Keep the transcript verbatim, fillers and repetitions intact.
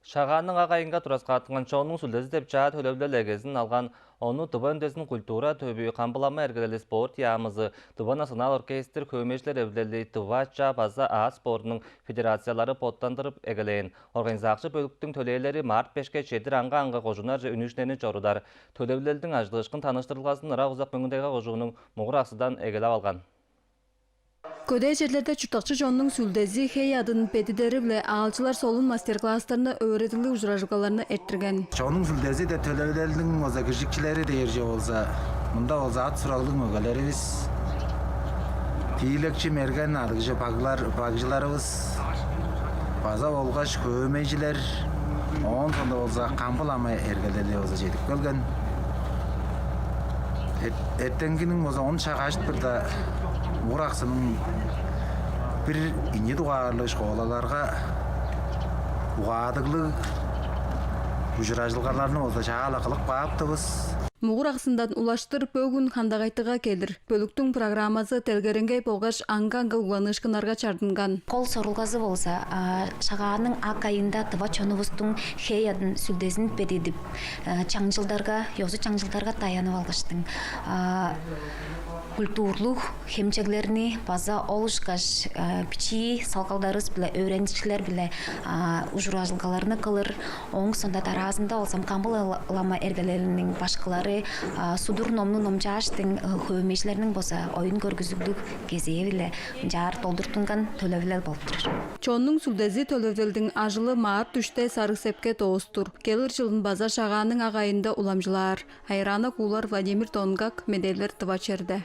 Шагааның ак айынга тураскааттынган «Чоннуң Сүлдези» деп чаа төлевилел эгезин алган, ону Тыва үндезин культура төвү, Камбылама эргелели спорт яамызы, Тыва национал оркестр, хөөмейжилер эвилели, Тыва ача база аас спортунуң федерациялары боттандырып эгелээн. Организакчы бөлүктүң төлээлери март бешке чедир аңгы-аңгы кожууннарже үнүшкүннерни чорудар. Төлевилелдиң ажыдыышкын таныштырылгазын ырак узак Мөңгүн-Тайга кожууннуң Мугур-Аксыдан эгелеп алган. Көдээ черлерде чурттакчы чоннуң сүлдези, хей адын бедидери-биле аалчылар солун мастер-класстарны, өөредиглиг ужуражылгаларны эрттирген. «Чоннуң Сүлдези» деп төлевилелдиң болза киржикчилери дээрже болза, мында болза ат-сураглыг мөгелеривис, тиилекчи мерген адыгжы баглар, багчыларывыс база болгаш хөөмейжилер, оон соонда болза Камбылама эргелели болза чедип келген. Эт-, эртенгиниң болза он шак ажыт бырда Мугур-Аксының бир ийи дугаарлыг школаларга угаадыглыг ужуражылгаларны болза чаа-ла кылып кааптывыс. Мугур-Аксындан улаштыр бөгүн Хандагайтыга келир. Бөлүктүң программазы делгереңгей болгаш аңгы-аңгы угланыышкыннарга чардынган. Кол сорулгазы болза, а, Шагааның ак айында тыва чонувустуң хей адын, сүлдезин бедидип, а, чаңчылдарга, ёзу-чаңчылдарга даянып алгаштың, а, культурлуг хемчеглерни база ол ышкаш, а, бичии салгалдарывыс-биле, өөреникчилер-биле, а, ужуражылгаларны кылыр. Ооң соонда дараазында болза Камбылама эргелелиниң башкылары, а, судур номну номчааштың, а, хөөмейжилерниң болза оюн-көргүзүглүг кезээ-биле ынчаар долдуртунган төлевилел болуп турар. «Чоннуң Сүлдези» төлевилелдиң ажылы март үште Сарыг-Сепке доостур. Келир чылын база Шагааның ак айында уламчылаар. Айрана Куулар, Владимир Донгак, медээлер Тыва черде.